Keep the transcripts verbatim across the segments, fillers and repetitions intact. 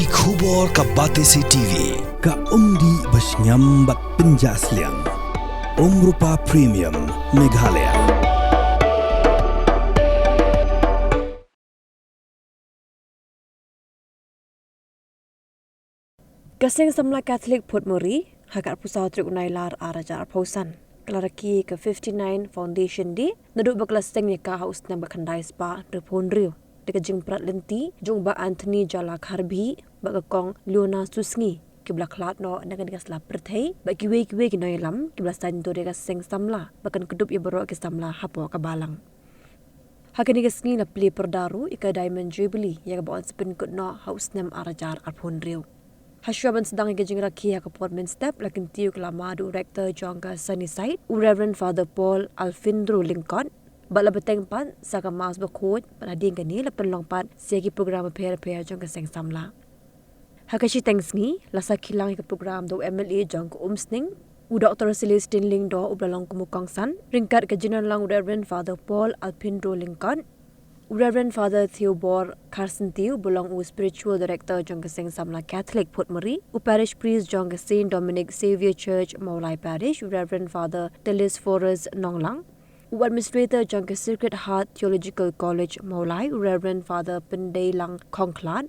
Ki khubor ka Batesi T V, ka umdih ba shngiam bad pynjah sliang. Umrupa Premium, Meghalaya. Ka Seng Samla Catholic Phutmuri, ha ka arphew saw tarik u Nailar ar hajar arphew san, ka la rakhe ka fifty-nine Foundation Day, naduh ba ka la seng ïa ka ha u snem ba khyndai spah hynriewphew hynriew, da ka jingprat lynti jong u Bah Anthony Jala Kharbhih bad ka Kong Leona Susngi, kiba la khlad noh na kane ka sla pyrthei, bad kiwei kiwei ki nongïalam kiba la saiñdur ïa ka Seng Samla ba kan kdup ïa baroh ki samla hapoh ka Balang. Ha kane ka sngi la plie pyrda ruh ïa ka Diamond Jubilee, ïa kaba yn sa pynkut noh ha u snem ar hajar arphew hynriew. Hashwa ban sdang ïa ka jingrakhe ha ka por mynstep, la kyntiew ka lama da u Rector jong ka Sunnyside, u Reverend Father Paul Alphindro Lyngkot, bad la bteng pat sa ka Mass bakhuid, bad hadien kane la pynlong pat sa ki program bapher bapher jong ka Seng Samla. Ha ka shiteng sngi, la sakhi lang ïa ka program da u M L A jong ka Umsning, u Doktor Celestine Lyngdoh, uba la long kum u kongsan, ryngkat ka jingialang u Reverend Father Paul Alphindro Lyngkot, u Reverend Father Theobor Kharsyntiew, uba long u Spiritual Director jong ka Seng Samla Catholic Phutmuri, u Parish Priest jong ka Saint Dominic Xavier Church Mawlai Parish, u Reverend Father Telesphorus Nonglang, u Administrator jong ka Sacred Heart Theological College Mawlai, u Reverend Father Pyndeilang Khongkhlad,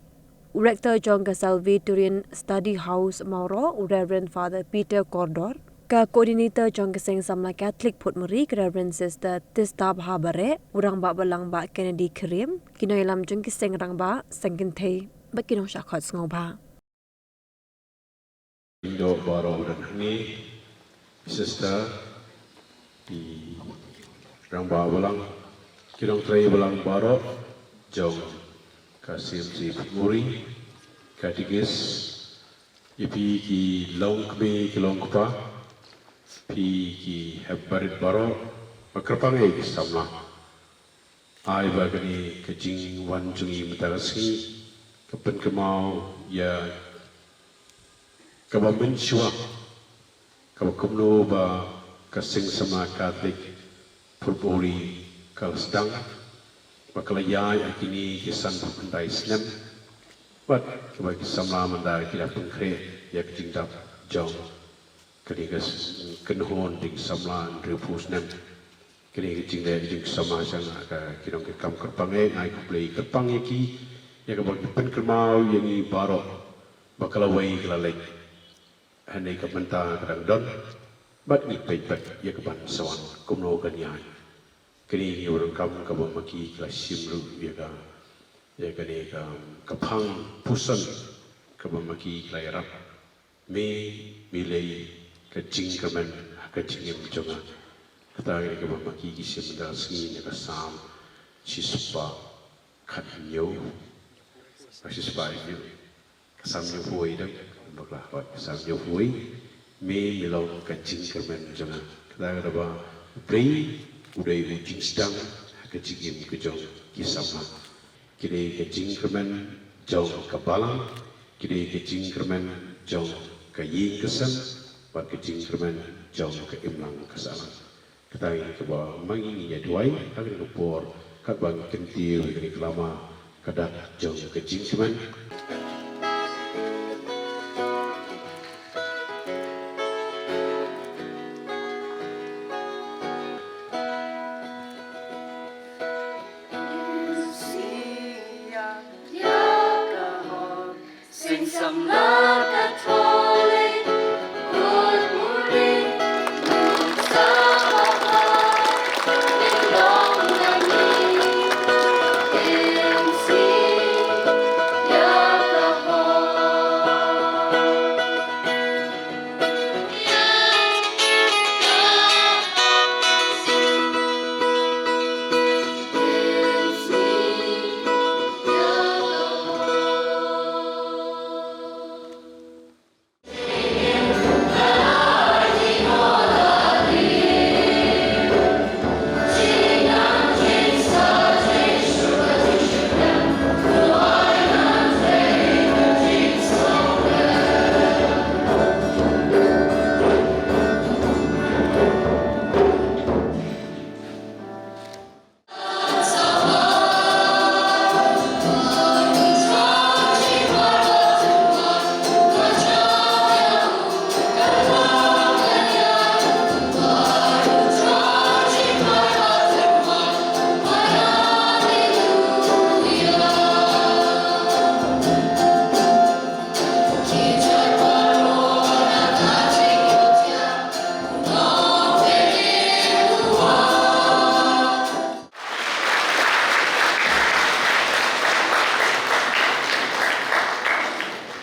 u Rector jong ka Salvatorian Study House Mawroh, u Reverend Father Peter Kordor, ka Coordinator jong ka Seng Samla Catholic Phutmuri, ka Reverend Sister Tistabha Bareh, u Rangbah Balang Bah Kennedy Kyriem, ki nongïalam jong ki seng rangbah, seng kynthei, bad ki nongshah khot sngewbha. Indo baroh u don hangne, sister, ki rangbah balang, ki nongtrei balang baroh jong ka C M C Phutmuri, katekis, ïa phi ki longkmie ki longkpa, phi ki hep barit baroh, ba kyrpang ïa ki samla. Ai ba kane ka jingwan jong ngi mynta ka sngi ka pynkynmaw ïa kaba mynshuwa, kaba kumno ba ka Seng Samla Catholic Phutmuri ka la sdang, ba ka la ïaid ha kine ki sanphew khyndai snem, bad kaba ki samla mynta ki la pynkhreh ïa ka jingdap jong kane ka s-, kynhun jingsamla hynriewphew snem. Kane ka jingleh jingsamla sha nga ka ki nongtrei, kyrpang eh, nga ai khublei kyrpang ïa ki, ïa kaba ki pynkynmaw ïa ngi baroh, ba ka lawei ka la leit, hangne ka mynta ka dang don, bad ngi peit bad ïa kaban sa wan kumno kan ïaid. Kane ka ïa u donkam kaba ma ki ki la shim ruh ïa ka, ïa kane ka, ka phang puson kaba ma ki ki la ïarap. Me, me leh ka jingkyrmen ha ka jingim jong nga. Kata ka dei kaba ma ki ki shim mynta ka sngi na ka Salm shispah khathynñiew. Ka shispah hynñiew. Ka Salm hynñiewphew wei dang, bakla, hooid, ka Salm hynñiewphew wei. Me, me long ka jingkyrmen jong nga. Kata ka dei ba U Blei u dei u jingsdang ha ka jingim ka jong ki samla. Ki dei ka jingkyrmen jong ka balang, ki dei ka jingkyrmen jong ka ïing ka sem, bad ka jingkyrmen jong ka imlang ka sahlang. Kata hi kaba ma ngi ngin ïa duwai ha kane ka por, katba ngi kyntiew ïa kane ka lama ka dak jong ka jingkyrmen.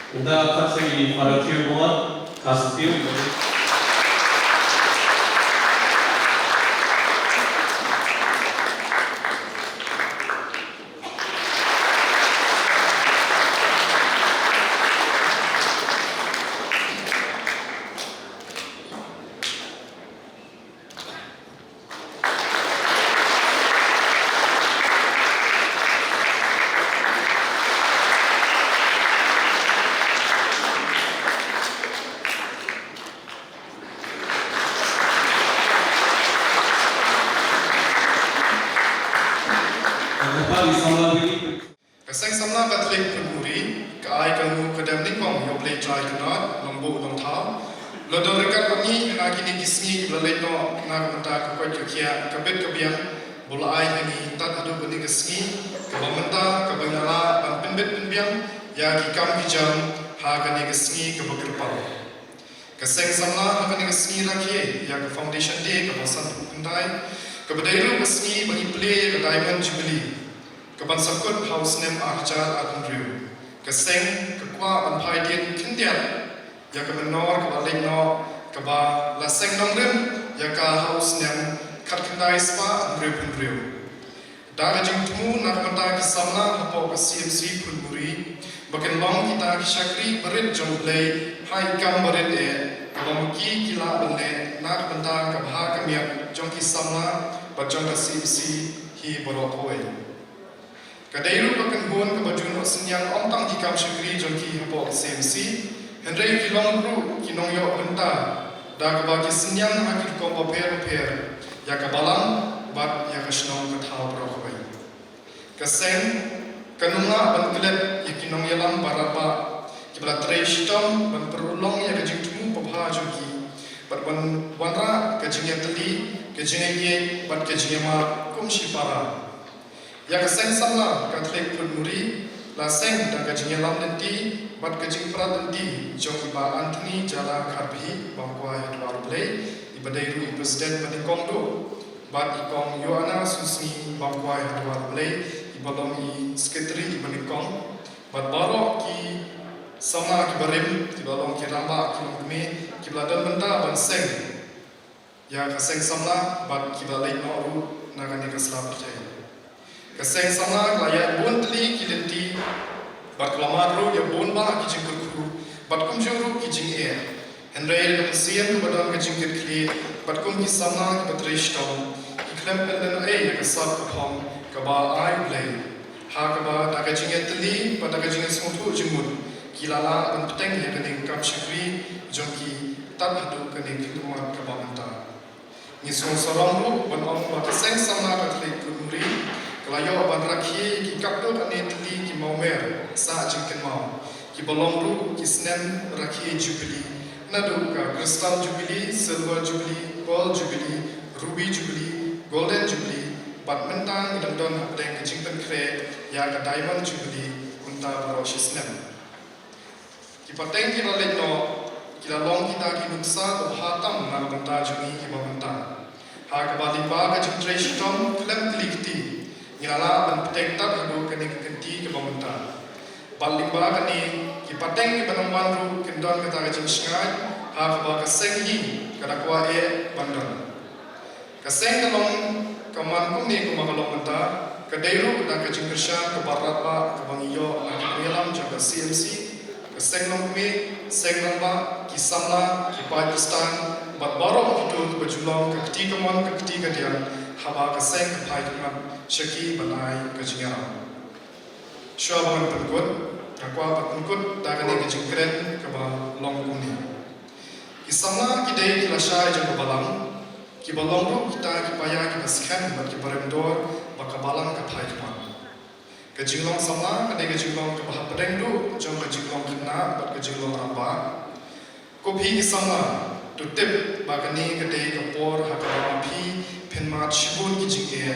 Nda ka sa i Father Thew Bongor, ka sa Thew. Ka seng samla Katholik Phunmuri ka ai ka nguh ka dem nyngkong ïa U Blei Trai Kynrad Nongbuh Nongthaw. La don ryngkat bad ngi ha kine ki sngi ba la leit noh na ka bynta ka koit ka khiah ka bit ka biang ba la ai ha ngi tad haduh kane ka sngi kaba mynta kaba ngi la lah ban pynbit pynbiang ïa ki kam ki jam ha kane ka sngi kaba kyrpang. Ka seng samla ha kane ka sngi rakhe ïa ka Foundation Day kaba sanphew khyndai, kaba dei ruh ka sngi ba ngi plie ïa ka Diamond Jubilee kaban sa kut ha u snem ar hajar arphew hynriew. Ka seng ka kwah ban phai dien khyndiat ïa ka mynnor kaba leit noh kaba la seng nongrim ïa ka ha u snem khatkhyndai spah hynriewphew hynriew. Da ka jingthmu na ka bynta ki samla hapoh ka C M C Phunmuri ba kin long kita ki shakri barit jong U Blei ha i kam barit eh, kaba ma ki ki lah ban leh na ka bynta ka bha ka miat jong ki samla bad jong ka C M C hi baroh kawei. Ka dei ruh ka kynhun kaba ju noh synñiang ym tang ki kam shakri jong ki hapoh ka C M C, hynrei ki long ruh ki nongïoh bynta da kaba ki synñiang ha ki rukom bapher bapher ïa ka balang bad ïa ka shnong ka thaw baroh kawei. Ka seng ka nang lah ban klet ïa ki nongïalam ba radbah kiba la trei shitom ban pynurlong ïa ka jingthmu babha jong ki bad ban wanrah ka jingïatylli, ka jingïaid bad ka jingïamap kum shipara. Ïa ka seng samla Katholik Phunmuri la seng da ka jingïalam lynti bad ka jingprat lynti jong i Bah Anthony Jala Kharphi, Bamkwai ha Dwar U Blei, iba dei ruh i President banyngkong duh, bad i Kong Ïoanna Susngi, Bamkwai ha Dwar U Blei, iba long i Secretary banyngkong, bad baroh ki samla kiba rim, kiba long ki rangbah ki longkmie, kiba la don bynta ban seng ïa ka seng samla bad kiba leit noh ruh na kane ka sla pyrthei. Ka seng samla ka la ïaid bun tylli ki lynti bad ka la mad ruh ïa bun bah ki jingkyrkhu bad kumjuh ruh ki jingeh. Hynrei da ka mynsiem kaba don ka jingkitkhlieh bad kum ki samla kiba trei shitom, ki khlem pynlehnohei ïa ka sap ka phong kaba ai U Blei. Ha kaba da ka jingïatylli bad da ka jingsngewthuh jingmut ki la lah ban bteng ïa kane ka kam shakri jong ki tad haduh kane ka khyndiat kaba mynta. Ngi sngewsarong ruh ban ong ba ka seng samla Katholik Phunmuri ka la ïoh ban rakhe ïa ki katto katne tylli ki mawmer sah jingkynmaw kiba long ruh ki snem rakhe Jubilee, naduh ka Crystal Jubilee, Silver Jubilee, Pearl Jubilee, Ruby Jubilee, Golden Jubilee, bad mynta ngi dang don hapdeng ka jingpynkhreh ïa ka Diamond Jubilee mynta baroh shi snem. Ki pateng kiba leit noh ki la long kita ki nuksa babha tam na ka bynta jong ngi kiba mynta. Ha kaba lyngba ka jingtrei shitom khlem kli kti, ngi la lah ban bteng tad haduh kane ka kynti kaba mynta. Bad lyngba kane, ki pateng kiba nang wan ruh kin don kata ka jingshngaiñ ha kaba ka seng hi ka da kwah eh ban don. Ka seng ka long ka man kumne kumba ka long mynta, ka dei ruh da ka jingkyrshan kaba radbah kaba ngi ïoh na ki nongïalam jong ka C M C, ka seng longkmie, seng rangbah, ki samla, ki paid Khristan bad baroh kito kiba ju long ka kti kamon ka kti kadiang haba ka seng ka phai khmat sha ki ban ai ka jingïarap. Shuwa ba ngan pynkut, nga kwah ban pynkut da kane ka jingkren kaba long kumne. Ki samla ki dei ki lashai jong ka balang, kiba long ruh kita ki paia kiba skhem bad kiba rem dor ba ka balang ka phai khmat. Ka jinglong samla ka dei ka jinglong kaba hapdeng duh jong ka jinglong khynnah bad ka jinglong rangbah. Ko phi ki samla, to tip ba kane ka dei ka por ha kaba ma phi phin mad shibun ki jingeh,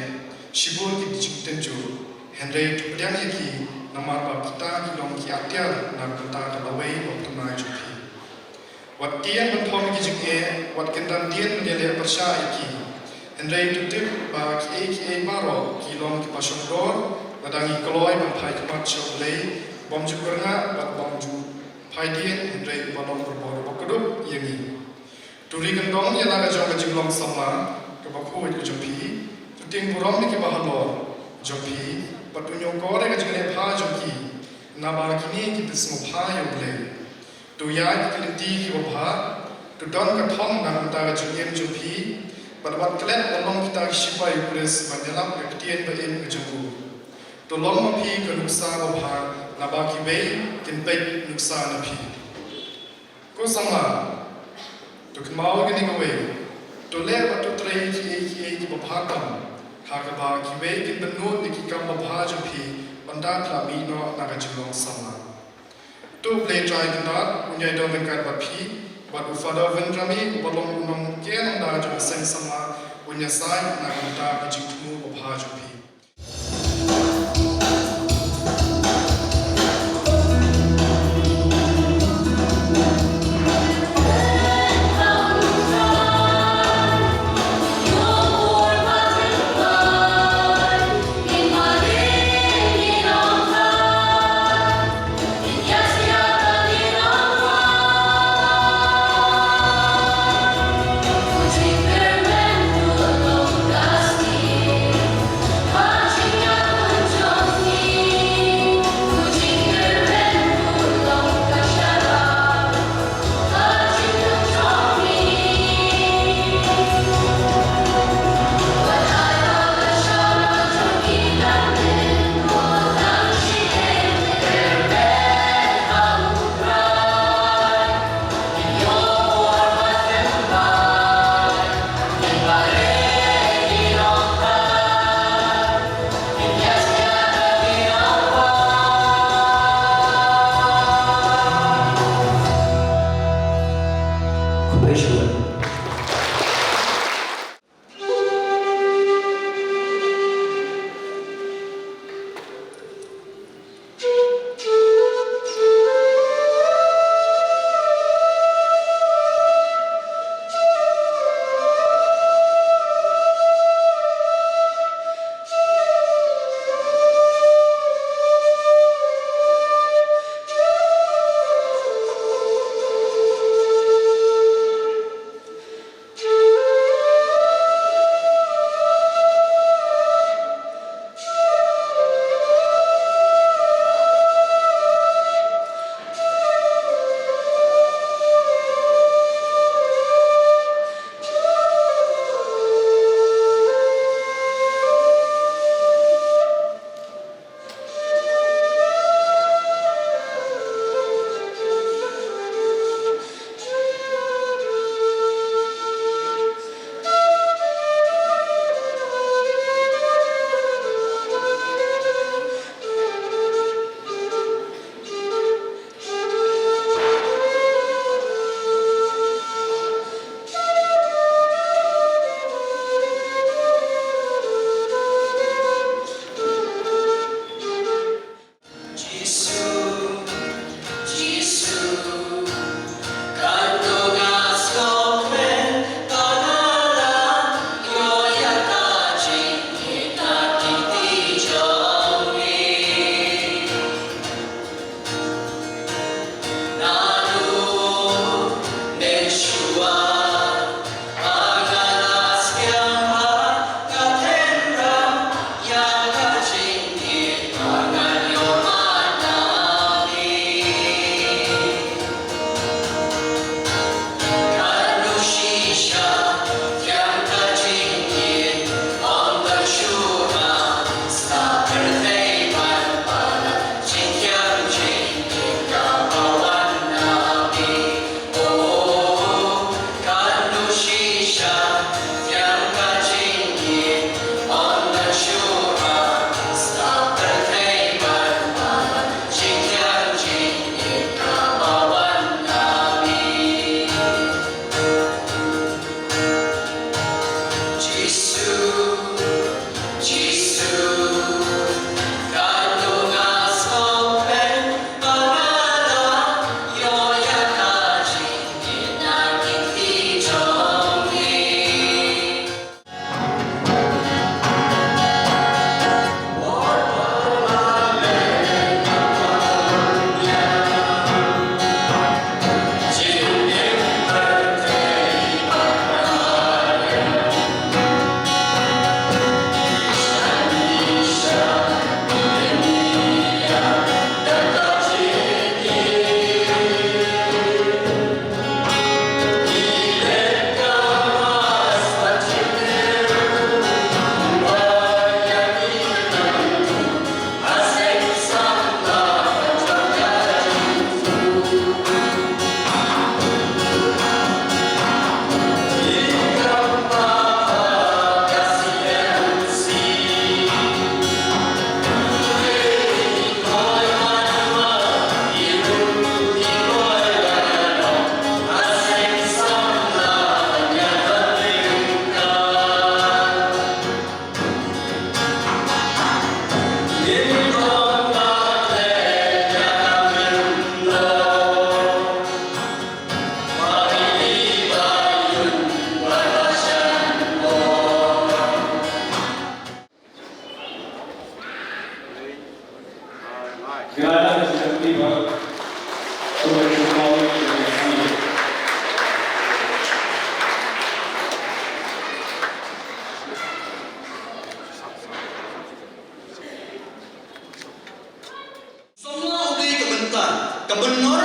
shibun ki jingtynjuh. Hynrei to pdiang ïa ki namar ba kita ki long ki atiar na ka bynta ka lawei bad phyrnai jong phi. Wat tieng ban phong ïa ki jingeh, wat kyndan dien ban ïaleh pyrshah ïa ki. Hynrei to tip ba kiei kiei baroh ki long kiba shongdor lada ngi kloi ban phai khmat sha U Blei bym ju kyrngah bad bym ju Phaidien hynrei ba long barabor ba kdup ïa ngi. To ri kyndong ïa la ka jong ka jinglong samla kaba khuid ka jong phi. To tieng burom ïa kiba halor jong phi bad to ñiewkor ïa ka jingleh bha jong ki. Naba kine ki pynsngewbha ïa U Blei. To ïaid ïa ki lynti kiba bha. To don ka thong na ka bynta ka jingim jong phi. Bad wat klet ban long kita ki shipai U Khrist ban ïalap ïa ka ktien ba im ka jong u. To long ma phi ka nuksa ba bha, naba kiwei kin peit nuksa na phi. Ko samla, to kynmaw ïa kane kawei. To leh bad to trei kiei kiei kiba bha tam, ha kaba kiwei kin pynnud ïa ki kam ba bha jong phi, ban da phla mih noh na ka jinglong samla. To U Blei Trai Kynrad un ïai don ryngkat bad phi, bad u Father Vendrame uba long u nongkynnoh da jong ka seng samla un ïasaid na ka bynta ka jingthmu ba bha jong phi.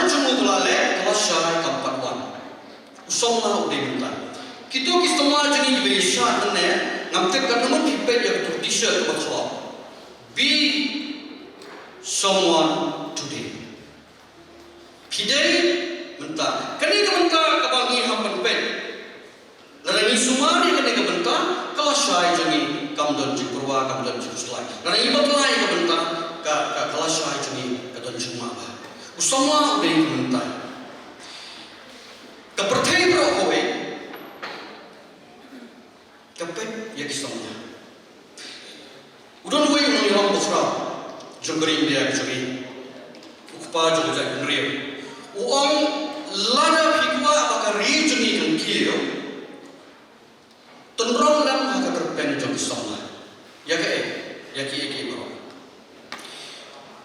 Jong u ka la leh, ka la shai kam pat wan. U samla u dei mynta. Kito ki samla jong ngi kiba ïa shad mynne, ngam tip katno ngut phi peit ïa kato ka T-shirt kaba thoh, "Be someone today." Phi dei mynta. Kane ka bynta kaba ngi hap ban peit. Lada ngi sumar ïa kane ka bynta, ka lashai jong ngi kam don jingpyrwa, kam don jingkhuslai. Lada ngi bakla ïa ka bynta, ka, ka, ka lashai jong ngi ka don jingmabha. U samla u dei ka bynta. Ka pyrthei baroh kawei ka peit ïa ki samla. U don uwei u nongïalam bakhraw jong ka ri India ka jong ngi, u kpa jong ka jaitbynriew. U ong, lada phi kwah ba ka ri jong ngi kan kiew, tynrong lem ha ka kyrteng jong ki samla. Ïa kaei? Ïa kiei kiei baroh.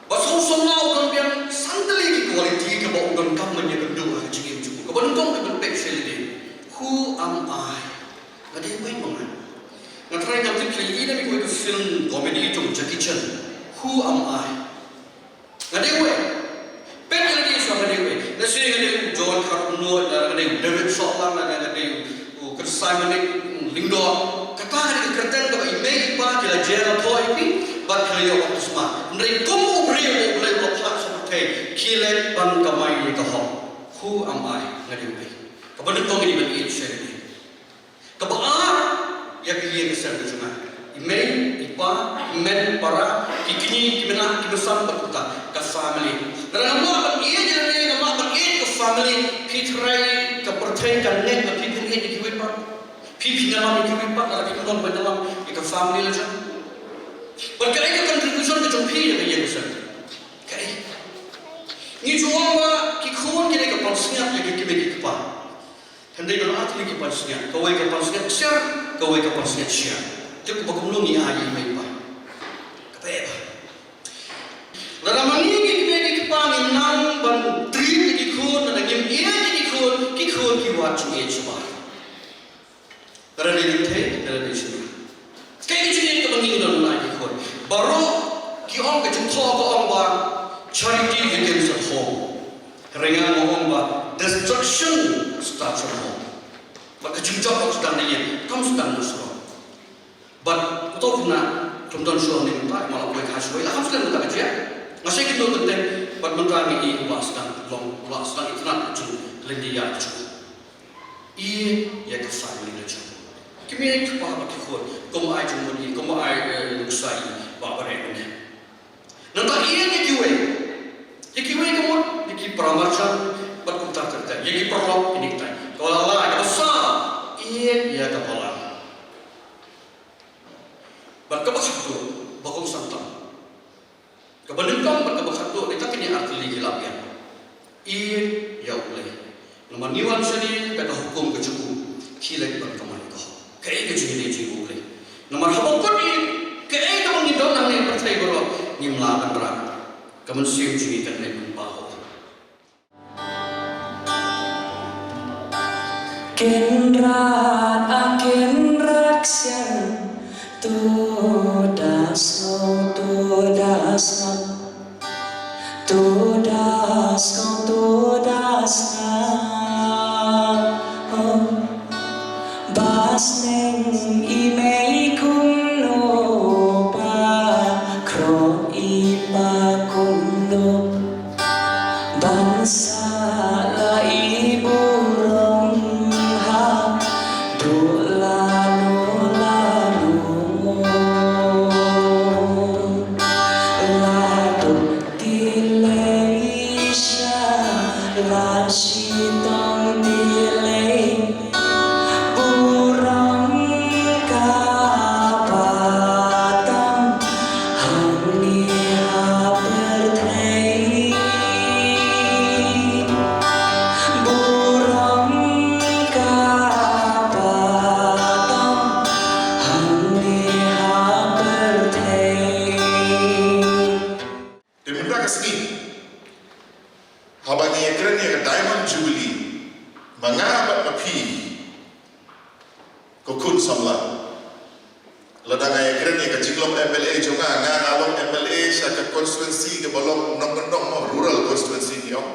Bad sa u samla u don biang san tylli ki quality kaba u donkam ban ïakynduh ha ka jingim jong u. Kaba nyngkong, ka ban peit sha lade. Who am I? Nga dei uei ma nga? Nga tharai ngam tip phi la ïohi ne em ïa kawei ka film comedy jong Jackie Chan. Who am I? Nga dei uei? Peit ïa lade shuwa, nga dei uei? Lehse nga dei u John Kharkongloit, lane nga dei u David Sohtlang, lane nga dei u Kynrad Saimanik Lyngdoh. Kata ka dei ka kyrteng kaba i mei i pa ki la jer la thoh ïa phi bad ki la ïoh baptisma. Hynrei kum u briew uba U Blei u la phah sha pyrthei, khie leit ban kamai ïa ka hok. Who am I? Nga dei uei? Kaba nyngkong, ngi dei ban ïeit sha lade. Kaba ar, ïa ka ïing ka sem ka jong nga. I mei, i pa, i hynmen, i para, ki kñi, ki kmie, ki kmie bad kumta, ka family. Lada ngam lah ban ïeit ïa lade, ngam lah ban ïeit ïa ka family, phi tharai ka pyrthei kan ngeit ba phi phin ïeit ïa kiwei pat? Phi phin ïalam ïa kiwei pat lada phim don ban ïalam ïa ka family la jong? Bad kaei ka contribution ka jong phi ïa ka ïing ka sem? Kaei? Ngi ju ong ba ki khun ki dei ka pansngiat ïa ki kmie ki kpa. Hynrei don ar tylli ki pansngiat, kawei ka pansngiat ksiar, kawei ka pansngiat ksiar. Te kumba kumno ngi ai ïa i mei i pa? Kaba eh ba, lada ma ngi ki kmie ki kpa ngim nang ban treat ïa ki khun, lada ngim ïeit ïa ki khun, ki khun ki wad jingïeit shabar. Ka la dei lynthei, ka la dei shynrang. Kaei ka jingïeit kaba ngi don na ki khun? Baroh ki ong, ka jingthoh ka ong ba charity begins at home. Hynrei nga ong ba destruction starts from home. Bad ka jingjop ka sdang na ïing, kam sdang na surok. Bad uto u khynnah, kum don shuh ne mynta, ma la poi kha shuh, la kham sdang mynta ka jia. Nga shait kynduh kynthei, bad mynta ngi i u la sdang long, u la sdang itynnad ka jingleh ïa ka jong u. Ïeit ïa ka family la jong u. Ki mei ki pa bad ki khun, kum ai jingmut ïa i, kum ai, eh, nuksa ïa i, ba ba rek ne. Nangta ïeit ïa kiwei. Ïa kiwei ka mut, ïa ki paramarjan, bad kumta ter ter. Ïa ki paralok, ïa ki tai. Kaba lai, kaba saw, ïeit ïa ka balang. Bad kaba khatduh, ba kongsan tam. Kaba nyngkong bad kaba khatduh, dei tang kine ar tylli ki la biang. Ïeit ïa U Blei. Namar ngi wan shane da ka hukum ka jong u, khie leit ban kamai ka hok. Kaei ka jingïeit jong U Blei? Namar haba kut ïeit, kaei kaba ngi don hangne ha pyrthei baroh, ngim lah ban rah. Ka mynsiem jong ngi kan leit ban paw. Kynrad, a Kynrad Ksiar, to da sngew, to da sngew, to da sngew, to da sngew. Oh. Ba sneng i mei kumno, ba khroh i pa kumno, ban sah la i burom haduh lano lano. La duk tylli sha, la shitom tylli, burom kaba tam hangne ha pyrthei. Burom kaba tam hangne ha pyrthei. Te mynta ka sngi, haba ngi ïakren ïa ka Diamond Jubilee, ma nga bad ma phi, ko khun samla. Lada nga ïakren ïa ka jinglong M L A jong nga, nga, nga long M L A sha ka constituency kaba long nongkyndong, mo, rural constituency ngi ong.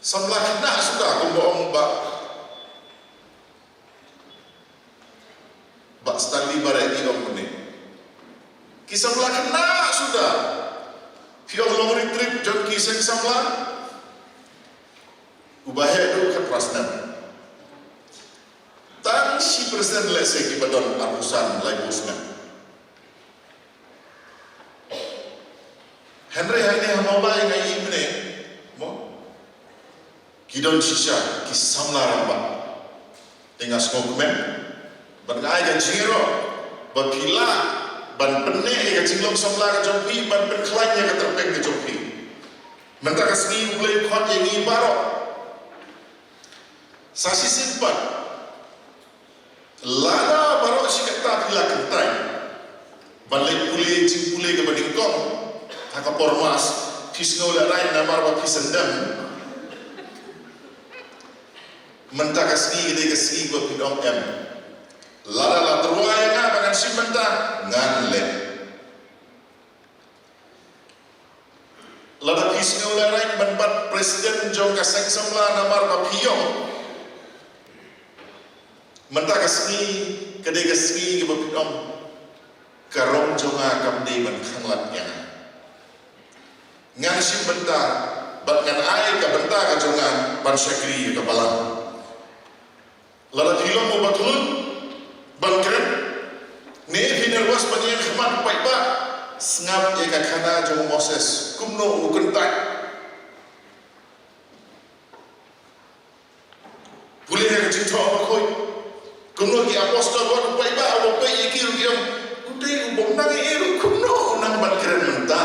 Samla khynnah suda kumba ong Bah, Bah Stanley Barrett i ong mynne. Ki samla khynnah suda. Phi ong long retreat jong ki seng samla. Uba heh duh khatphra snem. Tang shi percent lehse kiba don arphew san laiphew snem. Hynrei hangne ha Mawlai nga ïohi mynne, mo? Ki don shisha ki samla rangbah. Te nga sngewkmen bad nga ai ka jingïaroh ba phi lah ban pynneh ïa ka jinglong samla ka jong phi, ban pynkhlaiñ ïa ka tyrpeng ka jong phi. Mynta ka sngi U Blei u khot ïa ngi baroh. Sa shisien pat, lada baroh shi katta phi la kyntait ban leit pule jingpule kaba nyngkong ha ka por Mass, phi sngew lehrain namar ba phi sngewdem. Mynta ka sngi ka dei ka sngi ba phin ong em. Lada la tyrwa ïa nga ba ngan shim bynta, ngan leh. Lada phi sngew lehrain ban bat president jong ka seng samla namar ba phi ïong, mynta ka sngi ka dei ka sngi kaba phin ong, ka rong jong nga kam dei ban khanglad ïa nga. Ngan shim bynta bad ngan ai ka bynta ka jong nga ban shakri ïa ka balang. Lada phi long uba khlun ban kren ne phi nervous ban ïeng khmat paidbah, sngap ïa ka khana jong u Moses kumno u kyntait. Pule ha ka Jingthoh Bakhuid kumno ki apostol, wat u paidbah uba peit ïa ki ruh ki ong, u dei u bym nang ïa ruh, kumno u nang ban kren mynta.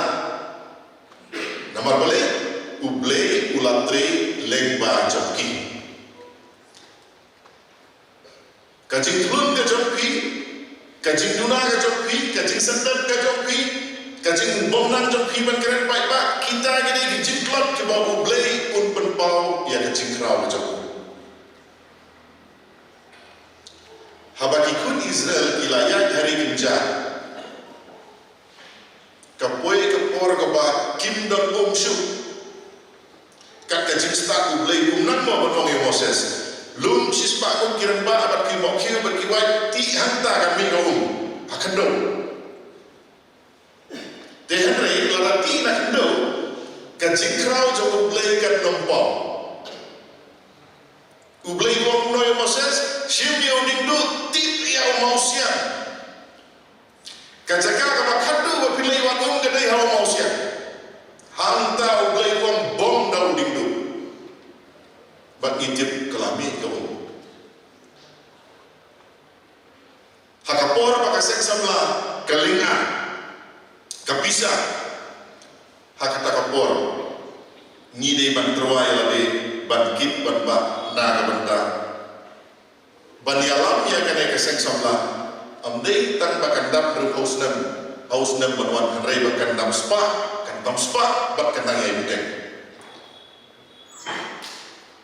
Namar balei? U Blei u la trei lyngba jong ki. Ka jingkhlun ka jong phi, ka jingduna ka jong phi, ka jingsngewdem ka jong phi, ka jingbymnang jong phi ban kren paidbah, kita ki dei ki jingtlot kiba U Blei un pynpaw ïa ka jingkhraw ka jong u. Haba ki khun Israel ki la ïaid ha ri kynja, ka poi ka por kaba kim don um shuh. Kat ka jingstad U Blei, kumno mo ban ong ïa u Moses, lum shispah kum ki rangbah bad ki mawkhiew bad ki wait, tih hangta kan mih ka um ha khyndew. Te hynrei lada tih na khyndew, ka jingkhraw jong U Blei kan ym paw. U Blei u ong kumno ïa u Moses, shim ïa u diengduh, tip ïa u mawsiang. Ka jaka kaba khatduh ba phi leit wad um ka dei ha u mawsiang. Hangta U Blei u ong bom da u diengduh. Bad ngi tip ka la mih ka um. Ha ka por ba ka seng samla ka lynga, ka pisa, ha kata ka por ngi dei ban tyrwa ïa lade ban kit ban bah na ka bynta ban ïalam ïa kane ka seng samla. Ym dei tang ba kan dap ruh ha u snem, ha u snem ban wan, hynrei ba kan dap spah, kan dap spah bad kan nang ïai bteng.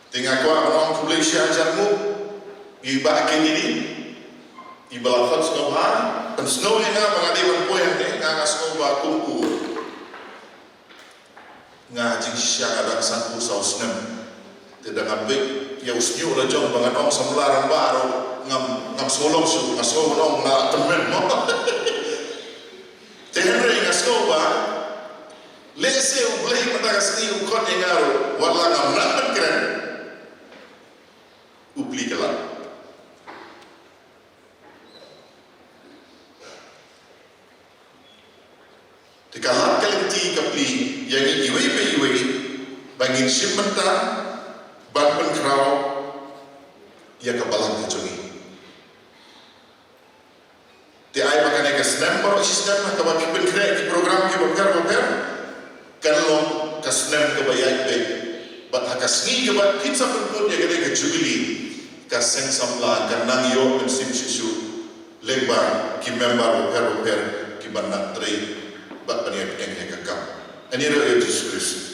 Te nga kwah ban ong khublei shihajar nguh ïa i Bah Kennedy, iba la khot sngewbha, pynsngew ïa nga ba nga dei ban poi hangne, nga nga sngew ba kum u, nga jingshisha nga dang sanphew saw snem. Te da nga peit ïa u shñiuh la jong ba ngan ong samla rangbah ruh ngam, ngam sngewlong shuh, nga sngew ban ong nga la tymmen mo. Te hynrei nga sngew ba lehse U Blei mynta ka sngi u khot ïa nga ruh, wat la ngam nang ban kren, u plie ka lad. Te ka lad ka lynti ka plie ïa ngi iwei pa iwei ba ngin shim bynta ban pynkhraw ïa ka balang ka jong ngi. Te ai ba kane ka snem baroh shi snem ha kaba phi pynkhreh ki program kiba pher ba pher, kan long ka snem kaba ïaid beit. Bad ha ka sngi kaba phin sa pynput ïa kane ka jubili, ka seng samla kan nang ïoh mynsiem shuh shuh lyngba ki member ba pher ba pher kiban nang trei bad ban ïa pdiang ïa ka kam. Ani ruh ïa Jisu Khrist.